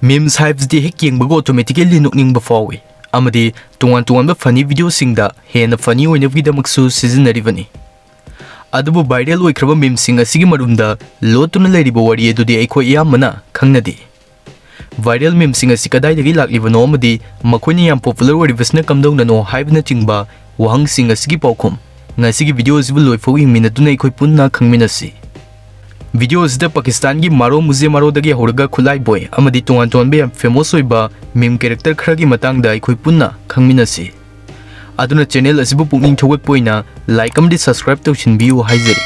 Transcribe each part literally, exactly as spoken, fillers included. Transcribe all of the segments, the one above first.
Memes ꯍꯥꯏꯕꯁꯤꯗꯤ ꯍꯦꯛ ꯌꯦꯡꯕꯒ automatically ꯅꯣꯛꯅꯤꯡꯕ ꯐꯥꯎꯏ, ꯑꯃꯗꯤ ꯇꯣꯉꯥꯟ ꯇꯣꯉꯥꯟꯕ funny video ꯁꯤꯡꯗ ꯍꯦꯟꯅ funny ꯑꯣꯏꯅꯕꯒꯤꯗꯃꯛꯁꯨ ꯁꯤꯖꯤꯟꯅꯔꯤꯕꯅꯤ꯫ ꯑꯗꯨꯕꯨ viral ꯑꯣꯏꯈ꯭ꯔꯕ memes ꯁꯤꯡ ꯑꯁꯤꯒꯤ ꯃꯔꯨꯝꯗ ꯂꯣꯠꯇꯨꯅ ꯂꯩꯔꯤꯕ ꯋꯥꯔꯤ ꯑꯗꯨꯗꯤ ꯑꯩꯈꯣꯏ ꯑꯌꯥꯝꯕꯅ ꯈꯪꯅꯗꯦ꯫ Viral memes ꯁꯤꯡ ꯑꯁꯤ ꯀꯗꯥꯏꯗꯒꯤ ꯂꯥꯛꯂꯤꯕꯅꯣ ꯑꯃꯗꯤ ꯃꯈꯣꯏꯅ ꯌꯥꯝ popular ꯑꯣꯏꯔꯤꯕꯁꯤꯅ ꯀꯝꯗꯧꯅꯅꯣ ꯍꯥꯏꯕꯅꯆꯤꯡꯕ ꯋꯥꯍꯪꯁꯤꯡ ꯑꯁꯤꯒꯤ ꯄꯥꯎꯈꯨꯝ ꯉꯁꯤꯒꯤ video ꯑꯁꯤꯕꯨ ꯂꯣꯏꯐꯥꯎ ꯌꯦꯡꯃꯤꯟꯅꯗꯨꯅ ꯑꯩꯈꯣꯏ ꯄꯨꯟꯅ ꯈꯪꯃꯤꯟꯅꯁꯤ꯫ Video ꯑꯁꯤꯗ ꯄꯥꯀꯤꯁꯇꯥꯟꯒꯤ ꯃꯥꯔꯣ ꯃꯨꯖꯦ ꯃꯥꯔꯣꯗꯒꯤ ꯍꯧꯔꯒ ꯈꯨꯠꯂꯥꯏ ꯕꯣꯏ ꯑꯃꯗꯤ ꯇꯣꯉꯥꯟ ꯇꯣꯉꯥꯟꯕ ꯌꯥꯝ famous ꯑꯣꯏꯕ meme character ꯈꯔꯒꯤ ꯃꯇꯥꯡꯗ ꯑꯩꯈꯣꯏ ꯄꯨꯟꯅ ꯈꯪꯃꯤꯟꯅꯁꯤ꯫ ꯑꯗꯨꯅ channel ꯑꯁꯤꯕꯨ ꯄꯨꯛꯅꯤꯡ ꯊꯧꯒꯠꯄ ꯑꯣꯏꯅ like ꯑꯃꯗꯤ subscribe ꯇꯧꯁꯤꯟꯕꯤꯌꯨ ꯍꯥꯏꯖꯔꯤ꯫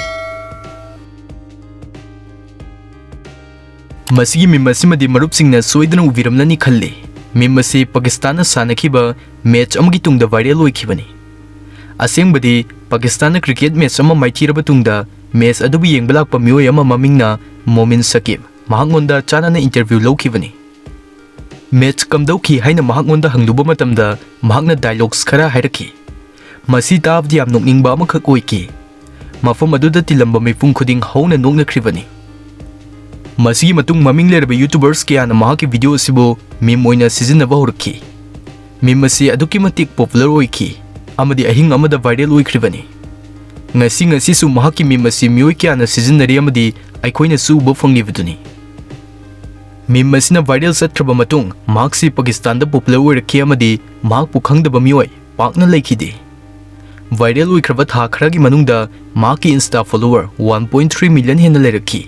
ꯃꯁꯤꯒꯤ meme ꯑꯁꯤꯃꯗꯤ ꯃꯔꯨꯞꯁꯤꯡꯅ ꯁꯣꯏꯗꯅ ꯎꯕꯤꯔꯝꯂꯅꯤ ꯈꯜꯂꯤ꯫ Meme ꯑꯁꯤ ꯄꯥꯀꯤꯁꯇꯥꯟꯅ ꯁꯥꯟꯅꯈꯤꯕ match ꯑꯃꯒꯤ ꯇꯨꯡꯗ viral ꯑꯣꯏꯈꯤꯕꯅꯤ꯫ ꯑꯁꯦꯡꯕꯗꯤ ꯄꯥꯀꯤꯁꯇꯥꯟꯅ cricket match ꯑꯃ ꯃꯥꯏꯊꯤꯔꯕ ꯇꯨꯡꯗ match ꯑꯗꯨꯕꯨ ꯌꯦꯡꯕ ꯂꯥꯛꯄ ꯃꯤꯑꯣꯏ ꯑꯃ ꯃꯃꯤꯡꯅ ꯃꯣꯃꯤꯟ ꯁꯀꯤꯕ ꯃꯍꯥꯛꯉꯣꯟꯗ ꯆꯥꯟꯅꯅ interview ꯂꯧꯈꯤꯕꯅꯤ꯫ Match ꯀꯝꯗꯧꯈꯤ ꯍꯥꯏꯅ ꯃꯍꯥꯛꯉꯣꯟꯗ ꯍꯪꯂꯨꯕ ꯃꯇꯝꯗ ꯃꯍꯥꯛꯅ dialogues ꯈꯔ ꯍꯥꯏꯔꯛꯈꯤ꯫ ꯃꯁꯤ ꯇꯥꯕꯗ ꯌꯥꯝ ꯅꯣꯛꯅꯤꯡꯕ ꯑꯃꯈꯛ ꯑꯣꯏꯈꯤ꯫ ꯃꯐꯝ ꯑꯗꯨꯗ ꯇꯤꯜꯂꯝꯕ ꯃꯤꯄꯨꯝ ꯈꯨꯗꯤꯡ ꯍꯧꯅ ꯅꯣꯛꯅꯈ꯭ꯔꯤꯕꯅꯤ꯫ ꯃꯁꯤꯒꯤ ꯃꯇꯨꯡ ꯃꯃꯤꯡ ꯂꯩꯔꯕ YouTubers ꯀꯌꯥꯅ ꯃꯍꯥꯛꯀꯤ video ꯑꯁꯤꯕꯨ meme ꯑꯣꯏꯅ ꯁꯤꯖꯤꯟꯅꯕ ꯍꯧꯔꯛꯈꯤ꯫ Meme ꯑꯁꯤ ꯑꯗꯨꯛꯀꯤ ꯃꯇꯤꯛ popular ꯑꯣꯏꯈꯤ ꯑꯃꯗꯤ ꯑꯍꯤꯡ ꯑꯃꯗ viral ꯑꯣꯏꯈ꯭ꯔꯤꯕꯅꯤ꯫ ꯉꯁꯤ ꯉꯁꯤꯁꯨ ꯃꯍꯥꯛꯀꯤ meme ꯑꯁꯤ ꯃꯤꯑꯣꯏ ꯀꯌꯥꯅ ꯁꯤꯖꯤꯟꯅꯔꯤ ꯑꯃꯗꯤ ꯑꯩꯈꯣꯏꯅꯁꯨ ꯎꯕ ꯐꯪꯂꯤꯕꯗꯨꯅꯤ꯫ Meme ꯑꯁꯤꯅ viral ꯆꯠꯈ꯭ꯔꯕ ꯃꯇꯨꯡ ꯃꯍꯥꯛꯁꯤ ꯄꯥꯀꯤꯁꯇꯥꯟꯗ popular ꯑꯣꯏꯔꯛꯈꯤ ꯑꯃꯗꯤ ꯃꯍꯥꯛꯄꯨ ꯈꯪꯗꯕ ꯃꯤꯑꯣꯏ ꯄꯥꯛꯅ ꯂꯩꯈꯤꯗꯦ꯫ Viral ꯑꯣꯏꯈ꯭ꯔꯕ ꯊꯥ ꯈꯔꯒꯤ ꯃꯅꯨꯡꯗ ꯃꯍꯥꯛꯀꯤ Insta follower one point three million ꯍꯦꯟꯅ ꯂꯩꯔꯛꯈꯤ꯫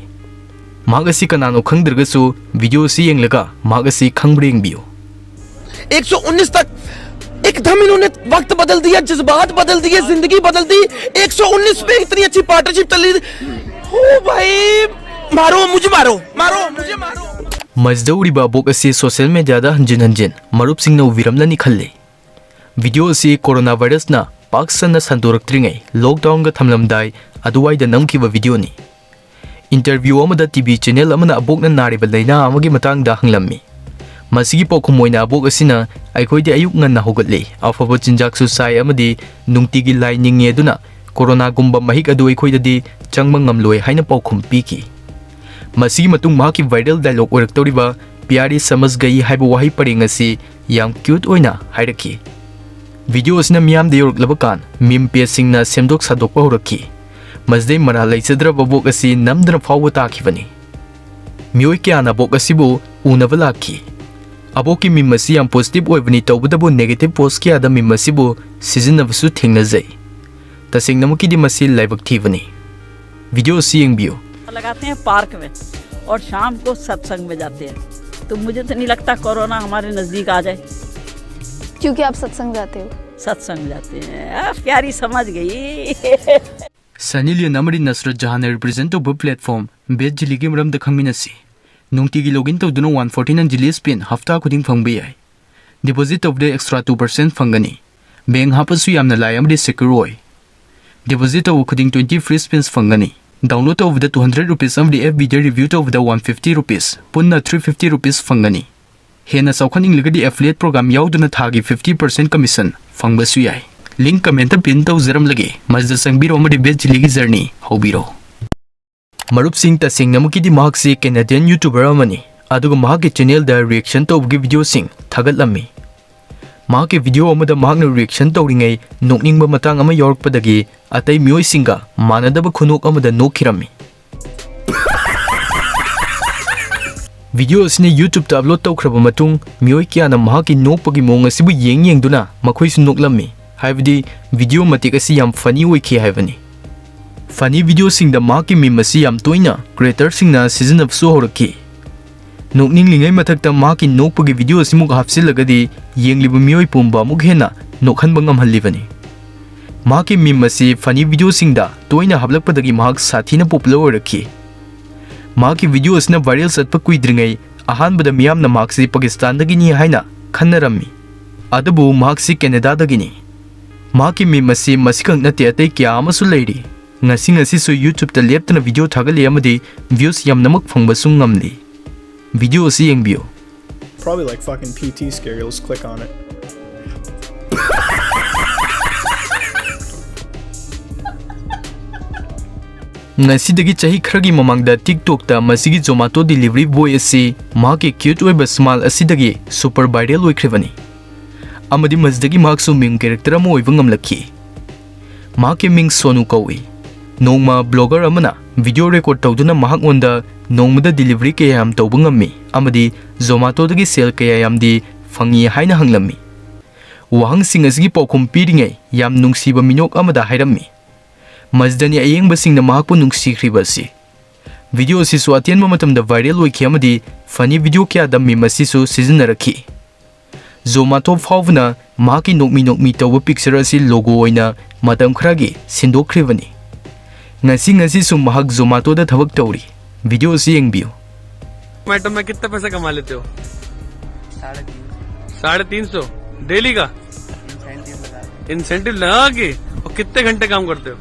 ꯃꯍꯥꯛ ꯑꯁꯤ ꯀꯅꯥꯅꯣ ꯈꯪꯗ꯭ꯔꯒꯁꯨ video ꯑꯁꯤ ꯌꯦꯡꯂꯒ ꯃꯍꯥꯛ ꯑꯁꯤ ꯈꯪꯕ꯭ꯔꯥ ꯌꯦꯡꯕꯤꯌꯨ꯫ एक सौ उन्नीस तक एकदम इन्होंने वक्त बदल दिया, जज्बात बदल दिए, जिंदगी बदल दी। एक सौ उन्नीस पे इतनी अच्छी पार्टनरशिप चल रही थी। ओ भाई, मारो मुझे, मारो, मारो मुझे, मारो। ꯃꯁꯤꯗ ꯎꯔꯤꯕ ꯑꯕꯣꯛ ꯑꯁꯤ social media ꯗ ꯍꯟꯖꯤꯟ ꯍꯟꯖꯤꯟ ꯃꯔꯨꯞꯁꯤꯡꯅ ꯎꯕꯤꯔꯝꯂꯅꯤ ꯈꯜꯂꯤ꯫ Video ꯑꯁꯤ corona virus ꯅ ꯄꯥꯛ ꯁꯟꯅ ꯁꯟꯗꯣꯔꯛꯇ꯭ꯔꯤꯉꯩ lockdown ꯒ ꯊꯝꯂꯝꯗꯥꯏ ꯑꯗꯨꯋꯥꯏꯗ ꯅꯝꯈꯤꯕ video ꯅꯤ꯫ Interview ꯑꯃꯗ TV channel ꯑꯃꯅ ꯑꯕꯣꯛꯅ ꯅꯥꯔꯤꯕ ꯂꯥꯏꯅꯥ ꯑꯃꯒꯤ ꯃꯇꯥꯡꯗ ꯍꯪꯂꯝꯃꯤ꯫ ꯃꯁꯤꯒꯤ ꯄꯥꯎꯈꯨꯝ ꯑꯣꯏꯅ ꯑꯕꯣꯛ ꯑꯁꯤꯅ, "ꯑꯩꯈꯣꯏꯗꯤ ꯑꯌꯨꯛ ꯉꯟꯅ ꯍꯧꯒꯠꯂꯤ, ꯑꯐꯕ ꯆꯤꯟꯖꯥꯛꯁꯨ ꯆꯥꯏ ꯑꯃꯗꯤ ꯅꯨꯡꯇꯤꯒꯤ ꯂꯥꯏ ꯅꯤꯡꯉꯤ, ꯑꯗꯨꯅ corona ꯒꯨꯝꯕ ꯃꯍꯤꯛ ꯑꯗꯨ ꯑꯩꯈꯣꯏꯗꯗꯤ ꯆꯪꯕ ꯉꯝꯂꯣꯏ" ꯍꯥꯏꯅ ꯄꯥꯎꯈꯨꯝ ꯄꯤꯈꯤ꯫ ꯃꯁꯤꯒꯤ ꯃꯇꯨꯡ ꯃꯍꯥꯛꯀꯤ viral dialogue ꯑꯣꯏꯔꯛꯇꯧꯔꯤꯕ ꯄ꯭ꯌꯥꯔꯤ ꯁꯃꯖ ꯒꯌꯤ ꯍꯥꯏꯕ ꯋꯥꯍꯩ ꯄꯔꯦꯡ ꯑꯁꯤ ꯌꯥꯝ ꯀ꯭ꯌꯨꯠ ꯑꯣꯏꯅ ꯍꯥꯏꯔꯛꯈꯤ꯫ ꯚꯤꯗꯤꯑꯣ ꯑꯁꯤꯅ ꯃꯤꯌꯥꯝꯗ ꯌꯧꯔꯛꯂꯕ ꯀꯥꯟ ꯃꯤꯝ ꯄꯦꯖꯁꯤꯡꯅ ꯁꯦꯝꯗꯣꯛ ꯁꯥꯗꯣꯛꯄ ꯍꯧꯔꯛꯈꯤ꯫ ꯃꯁꯤꯗꯩ ꯃꯔꯥꯜ ꯂꯩꯖꯗ꯭ꯔꯕ ꯕꯣꯛ ꯑꯁꯤ ꯅꯝꯗꯅ ꯐꯥꯎꯕ ꯇꯥꯈꯤꯕꯅꯤ꯫ ꯃꯤꯑꯣꯏ ꯀꯌꯥꯅ ꯕꯣꯛ ꯑꯁꯤꯕꯨ ꯎꯅꯕ ꯂꯥꯛꯈꯤ꯫ ꯑꯕꯣꯛꯀꯤ ꯃꯤꯝ ꯑꯁꯤ ꯌꯥꯝ ꯄꯣꯖꯤꯇꯤꯚ ꯑꯣꯏꯕꯅꯤ, ꯇꯧꯕꯇꯕꯨ ꯅꯦꯒꯦꯇꯤꯚ ꯄꯣꯁ ꯀꯌꯥꯗ ꯃꯤꯝ ꯑꯁꯤꯕꯨ ꯁꯤꯖꯤꯟꯅꯕꯁꯨ ꯊꯦꯡꯅꯖꯩ꯫ ꯇꯁꯦꯡꯅꯃꯛꯀꯤꯗꯤ ꯃꯁꯤ ꯂꯥꯏꯕꯛ ꯊꯤꯕꯅꯤ꯫ ꯚꯤꯗꯤꯑꯣ ꯑꯁꯤ ꯌꯦꯡꯕꯤꯌꯨ꯫ लगाते हैं पार्क में और शाम को सत्संग में जाते हैं। तो मुझे तो नहीं लगता कोरोना हमारे नजदीक आ जाए। क्योंकि आप सत्संग जाते हो। सत्संग जाते हैं। आ, प्यारी समझ गई। ꯁꯅꯤ ꯂꯤꯑꯣꯟ ꯑꯃꯗꯤ ꯅꯁꯔꯠ ꯖꯍꯥꯟꯅ ꯔꯤꯄ꯭ꯔꯖꯦꯟ ꯇꯧꯕ ꯄ꯭ꯂꯦꯠꯐꯣꯝ ꯕꯦꯠ ꯖꯤꯂꯤꯒꯤ ꯃꯔꯝꯗ ꯈꯪꯃꯤꯟꯅꯁꯤ꯫ ꯅꯨꯡꯇꯤꯒꯤ ꯂꯣꯒꯏꯟ ꯇꯧꯗꯨꯅ one forty nine jelly spin ꯍꯞꯇꯥ ꯈꯨꯗꯤꯡ ꯐꯪꯕ ꯌꯥꯏ꯫ ꯗꯤꯄꯣꯖꯤꯠ ꯇꯧꯕꯗ ꯑꯦꯛꯁꯇ꯭ꯔꯥ ꯇꯨ ꯄꯔꯁꯦꯟ ꯐꯪꯒꯅꯤ꯫ ꯕꯦꯡ ꯍꯥꯞꯄꯁꯨ ꯌꯥꯝꯅ ꯂꯥꯏ ꯑꯃꯗꯤ ꯁꯦꯀ꯭ꯌꯨꯔ ꯑꯣꯏ꯫ ꯗꯤꯄꯣꯖꯤꯠ ꯇꯧꯕ ꯈꯨꯗꯤꯡ ꯇ꯭ꯋꯦꯟꯇꯤ ꯐ꯭ꯔꯤ ꯁ꯭ꯄꯤꯟꯁ ꯐꯪꯒꯅꯤ꯫ ꯗꯥꯎꯟꯂꯣꯗ ꯇꯧꯕꯗ ꯇꯨ ꯍꯟꯗ꯭ꯔꯦꯠ ꯔꯨꯄꯤꯁ ꯑꯃꯗꯤ ꯑꯦꯐ ꯕꯤꯗ ꯔꯤꯚ꯭ꯌꯨ ꯇꯧꯕꯗ ꯋꯥꯟ ꯐꯤꯐꯇꯤ ꯔꯨꯄꯤꯁ, ꯄꯨꯟꯅ ꯊ꯭ꯔꯤ ꯐꯤꯐꯇꯤ ꯔꯨꯄꯤꯁ ꯐꯪꯒꯅꯤ꯫ ꯍꯦꯟꯅ ꯆꯥꯎꯈꯠꯅꯤꯡꯂꯒꯗꯤ ꯑꯦꯐꯤꯂꯤꯌꯦꯠ ꯄ꯭ꯔꯣꯒ꯭ꯔꯥꯝ ꯌꯥꯎꯗꯨꯅ ꯊꯥꯒꯤ ꯐꯤꯐꯇꯤ ꯄꯔꯁꯦꯟ ꯀꯃꯤꯁꯟ ꯐꯪꯕꯁꯨ ꯌꯥꯏ꯫ ꯂꯤꯡꯛ ꯀꯃꯦꯟꯇ ꯄꯤꯟ ꯇꯧꯖꯔꯝꯂꯒꯦ, ꯃꯁꯤꯗ ꯆꯪꯕꯤꯔꯣ ꯑꯃꯗꯤ ꯕꯦꯠ ꯖꯤꯂꯤꯒꯤ ꯖꯔꯅꯤ ꯍꯧꯕꯤꯔꯣ꯫ ꯃꯔꯨꯞꯁꯤꯡ, ꯇꯁꯦꯡꯅꯃꯛꯀꯤꯗꯤ ꯃꯍꯥꯛꯁꯤ ꯀꯦꯅꯦꯗꯤꯌꯟ ꯌꯨꯇꯨꯕꯔ ꯑꯃꯅꯤ, ꯑꯗꯨꯒ ꯃꯍꯥꯛꯀꯤ ꯆꯦꯅꯦꯜꯗ ꯔꯤꯌꯦꯛꯁꯟ ꯇꯧꯕꯒꯤ ꯚꯤꯗꯤꯑꯣꯁꯤꯡ ꯊꯥꯒꯠꯂꯝꯃꯤ꯫ ꯃꯍꯥꯛꯀꯤ ꯚꯤꯗꯤꯑꯣ ꯑꯃꯗ ꯃꯍꯥꯛꯅ ꯔꯤꯌꯦꯛꯁꯟ ꯇꯧꯔꯤꯉꯩ ꯅꯣꯛꯅꯤꯡꯕ ꯃꯇꯥꯡ ꯑꯃ ꯌꯥꯎꯔꯛꯄꯗꯒꯤ ꯑꯇꯩ ꯃꯤꯑꯣꯏꯁꯤꯡꯒ ꯃꯥꯟꯅꯗꯕ ꯈꯨꯅꯣꯛ ꯑꯃꯗ ꯅꯣꯛꯈꯤꯔꯝꯃꯤ꯫ ꯚꯤꯗꯤꯑꯣ ꯑꯁꯤꯅ ꯌꯨꯇ꯭ꯌꯨꯕꯇ ꯑꯞꯂꯣꯗ ꯇꯧꯈ꯭ꯔꯕ ꯃꯇꯨꯡ, ꯃꯤꯑꯣꯏ ꯀꯌꯥꯅ ꯃꯍꯥꯛꯀꯤ ꯅꯣꯛꯄꯒꯤ ꯃꯑꯣꯡ ꯑꯁꯤꯕꯨ ꯌꯦꯡ ꯌꯦꯡꯗꯨꯅ ꯃꯈꯣꯏꯁꯨ ꯅꯣꯛꯂꯝꯃꯤ, ꯍꯥꯏꯕꯗꯤ ꯚꯤꯗꯤꯑꯣ ꯃꯇꯦꯛ ꯑꯁꯤ ꯌꯥꯝ ꯐꯅꯤ ꯑꯣꯏꯈꯤ ꯍꯥꯏꯕꯅꯤ꯫ ꯐꯅꯤ ꯚꯤꯗꯤꯑꯣꯁꯤꯡꯗ ꯃꯍꯥꯛꯀꯤ ꯃꯤꯝ ꯑꯁꯤ ꯌꯥꯝ ꯇꯣꯏꯅ ꯀ꯭ꯔꯤꯌꯦꯇꯔꯁꯤꯡꯅ ꯁꯤꯖꯤꯟꯅꯕꯁꯨ ꯍꯧꯔꯛꯈꯤ꯫ ꯅꯣꯛꯅꯤꯡꯂꯤꯉꯩ ꯃꯊꯛꯇ ꯃꯍꯥꯛꯀꯤ ꯅꯣꯛꯄꯒꯤ ꯚꯤꯗꯤꯑꯣ ꯑꯁꯤꯃꯨꯛ ꯍꯥꯞꯆꯤꯜꯂꯒꯗꯤ ꯌꯦꯡꯂꯤꯕ ꯃꯤꯑꯣꯏ ꯄꯨꯝꯕ ꯑꯃꯨꯛ ꯍꯦꯟꯅ ꯅꯣꯛꯍꯟꯕ ꯉꯝꯍꯜꯂꯤꯕꯅꯤ꯫ ꯃꯍꯥꯛꯀꯤ ꯃꯤꯝ ꯑꯁꯤ ꯐꯅꯤ ꯚꯤꯗꯤꯑꯣꯁꯤꯡꯗ ꯇꯣꯏꯅ ꯍꯥꯞꯂꯛꯄꯗꯒꯤ ꯃꯍꯥꯛ ꯁꯥꯊꯤꯅ ꯄꯣꯄꯨꯂꯔ ꯑꯣꯏꯔꯛꯈꯤ꯫ ꯃꯍꯥꯛꯀꯤ ꯚꯤꯗꯤꯑꯣ ꯑꯁꯤꯅ ꯚꯥꯏꯔꯦꯜ ꯆꯠꯄ ꯀꯨꯏꯗ꯭ꯔꯤꯉꯩ ꯑꯍꯥꯟꯕꯗ ꯃꯤꯌꯥꯝꯅ ꯃꯍꯥꯛꯁꯤ ꯄꯥꯀꯤꯁꯇꯥꯟꯗꯒꯤꯅꯤ ꯍꯥꯏꯅ ꯈꯟꯅꯔꯝꯃꯤ, ꯑꯗꯨꯕꯨ ꯃꯍꯥꯛꯁꯤ ꯀꯦꯅꯦꯗꯥꯗꯒꯤꯅꯤ꯫ ꯃꯍꯥꯛꯀꯤ ꯃꯤꯝ ꯑꯁꯤ ꯃꯁꯤꯈꯛ ꯅꯠꯇꯦ, ꯑꯇꯩ ꯀꯌꯥ ꯑꯃꯁꯨ ꯂꯩꯔꯤ꯫ ꯉꯁꯤ ꯉꯁꯤꯁꯨ ꯌꯨꯇ꯭ꯌꯨꯕꯇ ꯂꯦꯞꯇꯅ ꯚꯤꯗꯤꯑꯣ ꯊꯥꯒꯠꯂꯤ ꯑꯃꯗꯤ ꯚ꯭ꯌꯨꯁ ꯌꯥꯝꯅꯃꯛ ꯐꯪꯕꯁꯨ ꯉꯝꯂꯤ꯫ ꯚꯤꯗꯤꯑꯣ ꯑꯁꯤ ꯌꯦꯡꯕꯤꯌꯨ꯫ Probably like fucking P T scary. Let's click on it. ꯉꯁꯤꯗꯒꯤ ꯆꯍꯤ ꯈꯔꯒꯤ ꯃꯃꯥꯡꯗ TikTokꯇ ꯃꯁꯤꯒꯤ Zomato delivery boy ꯑꯁꯤ ꯃꯍꯥꯛꯀꯤ cute ꯑꯣꯏꯕ smile ꯑꯁꯤꯗꯒꯤ super viral ꯑꯣꯏꯈ꯭ꯔꯤꯕꯅꯤ꯫ ꯑꯃꯗꯤ ꯃꯁꯤꯗꯒꯤ ꯃꯍꯥꯛꯁꯨ meme character ꯑꯃ ꯑꯣꯏꯕ ꯉꯝꯂꯛꯈꯤ꯫ ꯃꯍꯥꯛꯀꯤ ꯃꯤꯡ ꯁꯣꯅꯨ ꯀꯧꯏ꯫ ꯅꯣꯡꯃ blogger ꯑꯃꯅ video record ꯇꯧꯗꯨꯅ ꯃꯍꯥꯛꯉꯣꯟꯗ ꯅꯣꯡꯃꯗ delivery ꯀꯌꯥ ꯌꯥꯝ ꯇꯧꯕ ꯉꯝꯃꯤ ꯑꯃꯗꯤ Zomatoꯗꯒꯤ ꯁꯦꯜ ꯀꯌꯥ ꯌꯥꯝꯗꯤ ꯐꯪꯏ ꯍꯥꯏꯅ ꯍꯪꯂꯝꯃꯤ꯫ ꯋꯥꯍꯪꯁꯤꯡ ꯑꯁꯤꯒꯤ ꯄꯥꯎꯈꯨꯝ ꯄꯤꯔꯤꯉꯩ ꯌꯥꯝ ꯅꯨꯡꯁꯤꯕ ꯃꯤꯅꯣꯛ ꯑꯃꯗ ꯍꯥꯏꯔꯝꯃꯤ꯫ ꯃꯁꯤꯗꯅꯤ ꯑꯌꯦꯡꯕꯁꯤꯡꯅ ꯃꯍꯥꯛꯄꯨ ꯅꯨꯡꯁꯤꯈ꯭ꯔꯤꯕ ꯑꯁꯤ꯫ Video ꯑꯁꯤꯁꯨ ꯑꯇꯦꯟꯕ ꯃꯇꯝꯗ viral ꯑꯣꯏꯈꯤ ꯑꯃꯗꯤ funny video ꯀꯌꯥꯗ meme ꯑꯁꯤꯁꯨ ꯁꯤꯖꯤꯟꯅꯔꯛꯈꯤ꯫ Zomato ꯐꯥꯎꯕꯅ ꯃꯍꯥꯛꯀꯤ ꯅꯣꯛꯃꯤ ꯅꯣꯛꯃꯤ ꯇꯧꯕ picture ꯑꯁꯤ logo ꯑꯣꯏꯅ ꯃꯇꯝ ꯈꯔꯒꯤ ꯁꯤꯟꯗꯣꯛꯈ꯭ꯔꯤꯕꯅꯤ꯫ ꯉꯁꯤ ꯉꯁꯤꯁꯨ ꯃꯍꯥꯛ Zomatoꯗ ꯊꯕꯛ ꯇꯧꯔꯤ꯫ Video ꯑꯁꯤ ꯌꯦꯡꯕꯤꯌꯨ꯫ मैडम, मैं कितना पैसा कमा लेते हो? साढ़े तीन सौ। साढ़े तीन सौ डेली का? इंसेंटिव लगा के। इंसेंटिव लगा के? और कितने घंटे काम करते हो?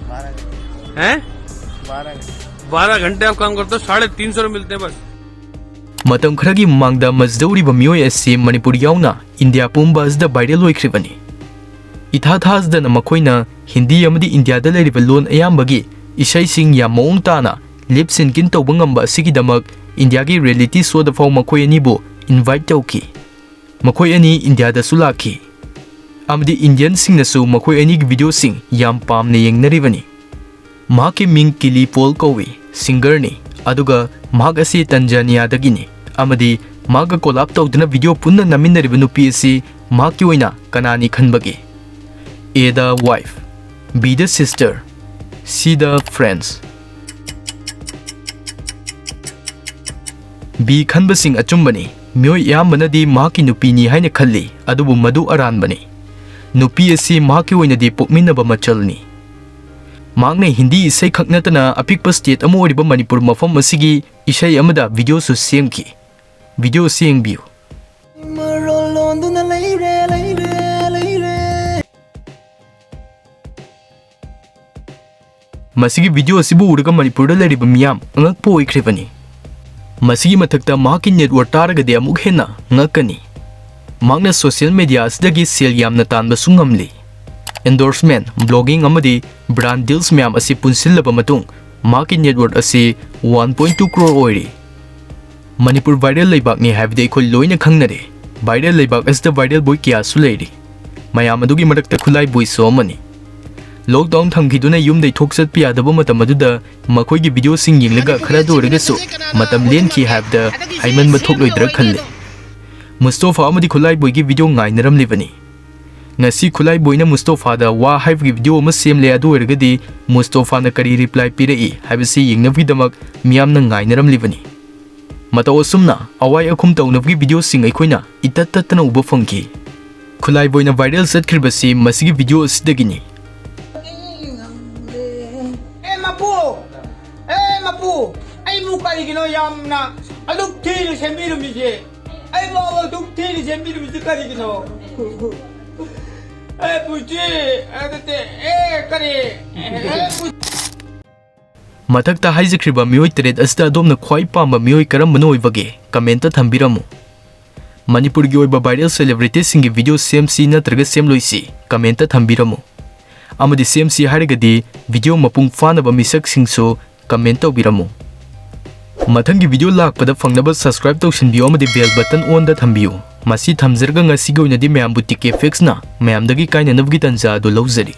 बारह घंटे। हैं? बारह घंटे। बारह घंटे आप काम करते हो, साढ़े तीन सौ रुपये मिलते हैं बस। ꯃꯇꯝ ꯈꯔꯒꯤ ꯃꯃꯥꯡꯗ ꯃꯁꯤꯗ ꯎꯔꯤꯕ ꯃꯤꯑꯣꯏ ꯑꯁꯤ ꯃꯅꯤꯄꯨꯔ ꯌꯥꯎꯅ ꯏꯟꯗꯤꯌꯥ ꯄꯨꯝꯕ ꯑꯁꯤꯗ viral ꯑꯣꯏꯈ꯭ꯔꯤꯕꯅꯤ꯫ ꯏꯊꯥ ꯊꯥꯖꯗꯅ ꯃꯈꯣꯏꯅ ꯍꯤꯟꯗꯤ ꯑꯃꯗꯤ ꯏꯟꯗꯤꯌꯥꯗ ꯂꯩꯔꯤꯕ ꯂꯣꯟ ꯑꯌꯥꯝꯕꯒꯤ ꯏꯁꯩꯁꯤꯡ ꯌꯥꯝ ꯃꯑꯣꯡ ꯇꯥꯅ lip syncing ꯇꯧꯕ ꯉꯝꯕ ꯑꯁꯤꯒꯤꯗꯃꯛ ꯏꯟꯗꯤꯌꯥꯒꯤ reality showꯗ ꯐꯥꯎ ꯃꯈꯣꯏ ꯑꯅꯤꯕꯨ invite ꯇꯧꯈꯤ꯫ ꯃꯈꯣꯏ ꯑꯅꯤ ꯏꯟꯗꯤꯌꯥꯗꯁꯨ ꯂꯥꯛꯈꯤ ꯑꯃꯗꯤ Indianꯁꯤꯡꯅꯁꯨ ꯃꯈꯣꯏ ꯑꯅꯤꯒꯤ videoꯁꯤꯡ ꯌꯥꯝ ꯄꯥꯝꯅ ꯌꯦꯡꯅꯔꯤꯕꯅꯤ꯫ ꯃꯍꯥꯛꯀꯤ ꯃꯤꯡ ꯀꯤꯂꯤ ꯄꯣꯜ ꯀꯧꯏ, singerꯅꯤ, ꯑꯗꯨꯒ ꯃꯍꯥꯛ ꯑꯁꯤ ꯇꯟꯖꯥꯅꯤꯌꯥꯗꯒꯤꯅꯤ ꯑꯃꯗꯤ ꯃꯍꯥꯛꯀ collab ꯇꯧꯗꯨꯅ video ꯄꯨꯟꯅ ꯅꯝꯃꯤꯟꯅꯔꯤꯕ ꯅꯨꯄꯤ ꯑꯁꯤ ꯃꯍꯥꯛꯀꯤ ꯑꯣꯏꯅ ꯀꯅꯥꯅꯤ ꯈꯟꯕꯒꯦ? A the wife, B the sister, C the friends꯫ B ꯈꯟꯕꯁꯤꯡ ꯑꯆꯨꯝꯕꯅꯤ꯫ ꯃꯤꯑꯣꯏ ꯑꯌꯥꯝꯕꯅꯗꯤ ꯃꯍꯥꯛꯀꯤ ꯅꯨꯄꯤꯅꯤ ꯍꯥꯏꯅ ꯈꯜꯂꯤ, ꯑꯗꯨꯕꯨ ꯃꯗꯨ ꯑꯔꯥꯟꯕꯅꯤ꯫ ꯅꯨꯄꯤ ꯑꯁꯤ ꯃꯍꯥꯛꯀꯤ ꯑꯣꯏꯅꯗꯤ ꯄꯣꯛꯃꯤꯟꯅꯕ ꯃꯆꯜꯅꯤ꯫ ꯃꯍꯥꯛꯅ ꯍꯤꯟꯗꯤ ꯏꯁꯩ ꯈꯛ ꯅꯠꯇꯅ ꯑꯄꯤꯛꯄ state ꯑꯃ ꯑꯣꯏꯔꯤꯕ ꯃꯅꯤꯄꯨꯔ ꯃꯐꯝ ꯑꯁꯤꯒꯤ ꯏꯁꯩ ꯑꯃꯗ videoꯁꯨ ꯁꯦꯝꯈꯤ꯫ Video ꯑꯁꯤ ꯌꯦꯡꯕꯤꯌꯨ꯫ ꯃꯔꯣꯜ ꯂꯣꯟꯗꯨꯅ ꯂꯩꯔꯦ, ꯂꯩꯔꯦ, ꯂꯩꯔꯦ꯫ ꯃꯁꯤꯒꯤ video ꯑꯁꯤꯕꯨ ꯎꯔꯒ ꯃꯅꯤꯄꯨꯔꯗ ꯂꯩꯔꯤꯕ ꯃꯤꯌꯥꯝ ꯑꯉꯛꯄ ꯑꯣꯏꯈ꯭ꯔꯤꯕꯅꯤ꯫ ꯃꯁꯤꯒꯤ ꯃꯊꯛꯇ ꯃꯍꯥꯛꯀꯤ net worth ꯇꯥꯔꯒꯗꯤ ꯑꯃꯨꯛ ꯍꯦꯟꯅ ꯉꯛꯀꯅꯤ꯫ ꯃꯍꯥꯛꯅ social media ꯑꯁꯤꯗꯒꯤ ꯁꯦꯜ ꯌꯥꯝꯅ ꯇꯥꯟꯕꯁꯨ ꯉꯝꯂꯤ꯫ endorsement, blogging ꯑꯃꯗꯤ brand deals ꯃꯌꯥꯝ ꯑꯁꯤ ꯄꯨꯟꯁꯤꯜꯂꯕ ꯃꯇꯨꯡ ꯃꯍꯥꯛꯀꯤ net worth ꯑꯁꯤ one point two crore ꯑꯣꯏꯔꯤ꯫ ꯃꯅꯤꯄꯨꯔ viral ꯂꯩꯕꯥꯛꯅꯤ ꯍꯥꯏꯕꯗꯤ ꯑꯩꯈꯣꯏ ꯂꯣꯏꯅ ꯈꯪꯅꯔꯦ꯫ Viral ꯂꯩꯕꯥꯛ ꯑꯁꯤꯗ viral boy ꯀꯌꯥꯁꯨ ꯂꯩꯔꯤ꯫ ꯃꯌꯥꯝ ꯑꯗꯨꯒꯤ ꯃꯔꯛꯇ ꯈꯨꯠꯂꯥꯏ boyꯁꯨ ꯑꯃꯅꯤ꯫ Lockdown ꯊꯝꯈꯤꯗꯨꯅ ꯌꯨꯝꯗꯩ ꯊꯣꯛ ꯆꯠꯄ ꯌꯥꯗꯕ ꯃꯇꯝ ꯑꯗꯨꯗ ꯃꯈꯣꯏꯒꯤ videoꯁꯤꯡ ꯌꯦꯡꯂꯒ ꯈꯔꯗ ꯑꯣꯏꯔꯒꯁꯨ ꯃꯇꯝ ꯂꯦꯟꯈꯤ ꯍꯥꯏꯕꯗ ꯍꯥꯏꯃꯟꯕ ꯊꯣꯛꯂꯣꯏꯗ꯭ꯔꯥ ꯈꯜꯂꯤ꯫ ꯃꯨꯁꯇꯣꯐꯥ ꯑꯃꯗꯤ ꯈꯨꯠꯂꯥꯏ boyꯒꯤ video ꯉꯥꯏꯅꯔꯝꯂꯤꯕꯅꯤ꯫ ꯉꯁꯤ ꯈꯨꯠꯂꯥꯏ boyꯅ ꯃꯨꯁꯇꯣꯐꯥꯗ ꯋꯥ ꯍꯥꯏꯕꯒꯤ video ꯑꯃ ꯁꯦꯝꯂꯦ, ꯑꯗꯨ ꯑꯣꯏꯔꯒꯗꯤ ꯃꯨꯁꯇꯣꯐꯥꯅ ꯀꯔꯤ reply ꯄꯤꯔꯛꯏ ꯍꯥꯏꯕꯁꯤ ꯌꯦꯡꯅꯕꯒꯤꯗꯃꯛ ꯃꯤꯌꯥꯝꯅ ꯉꯥꯏꯅꯔꯝꯂꯤꯕꯅꯤ꯫ ꯃꯇꯧ ꯑꯁꯨꯝꯅ ꯑꯋꯥꯏ ꯑꯈꯨꯝ ꯇꯧꯅꯕꯒꯤ videoꯁꯤꯡ ꯑꯩꯈꯣꯏꯅ ꯏꯇꯠ ꯇꯠꯇꯅ ꯎꯕ ꯐꯪꯈꯤ꯫ ꯈꯨꯠꯂꯥꯏ boyꯅ viral ꯆꯠꯈ꯭ꯔꯤꯕꯁꯤ ꯃꯁꯤꯒꯤ video ꯑꯁꯤꯗꯒꯤꯅꯤ꯫ ꯑꯦ ꯃꯄꯨ! ꯑꯦ ꯃꯄꯨ! ꯑꯩꯕꯨ ꯀꯔꯤꯒꯤꯅꯣ ꯌꯥꯝꯅ ꯑꯗꯨꯛ ꯊꯤꯅ ꯁꯦꯝꯕꯤꯔꯝꯃꯤꯁꯦ? ꯑꯩꯕꯨ ꯑꯗꯨꯛ ꯊꯤꯅ ꯁꯦꯝꯕꯤꯔꯝꯃꯤꯁꯦ ꯀꯔꯤꯒꯤꯅꯣ? ꯑꯦ ꯄꯨꯟꯁꯤ! ꯑꯦ ꯅꯠꯇꯦ, ꯑꯦ ꯀꯔꯤ? ꯑꯦ ꯄꯨꯟꯁꯤ! ꯃꯊꯛꯇ ꯍꯥꯏꯖꯈ꯭ꯔꯤꯕ ꯃꯤꯑꯣꯏ ꯇꯔꯦꯠ ꯑꯁꯤꯗ ꯑꯗꯣꯝꯅ ꯈ꯭ꯋꯥꯏ ꯄꯥꯝꯕ ꯃꯤꯑꯣꯏ ꯀꯔꯝꯕꯅ ꯑꯣꯏꯕꯒꯦ? Commentꯇ ꯊꯝꯕꯤꯔꯝꯃꯨ꯫ ꯃꯅꯤꯄꯨꯔꯒꯤ ꯑꯣꯏꯕ viral celebrityꯁꯤꯡꯒꯤ video ꯁꯦꯝꯁꯤ ꯅꯠꯇ꯭ꯔꯒ ꯁꯦꯝꯂꯣꯏꯁꯤ? Commentꯇ ꯊꯝꯕꯤꯔꯝꯃꯨ꯫ ꯑꯃꯗꯤ ꯁꯦꯝꯁꯤ ꯍꯥꯏꯔꯒꯗꯤ video ꯃꯄꯨꯡ ꯐꯥꯅꯕ ꯃꯤꯁꯛꯁꯤꯡꯁꯨ comment ꯇꯧꯕꯤꯔꯝꯃꯨ꯫ ꯃꯊꯪꯒꯤ video ꯂꯥꯛꯄꯗ ꯐꯪꯅꯕ subscribe ꯇꯧꯁꯤꯟꯕꯤꯌꯨ ꯑꯃꯗꯤ bell button onꯗ ꯊꯝꯕꯤꯌꯨ꯫ ꯃꯁꯤ ꯊꯝꯖꯔꯒ ꯉꯁꯤꯒꯤ ꯑꯣꯏꯅꯗꯤ ꯃꯌꯥꯝꯕꯨ TK Factsꯅ ꯃꯌꯥꯝꯗꯒꯤ ꯀꯥꯏꯅꯅꯕꯒꯤ ꯇꯥꯟꯖꯥ ꯑꯗꯨ ꯂꯧꯖꯔꯤ꯫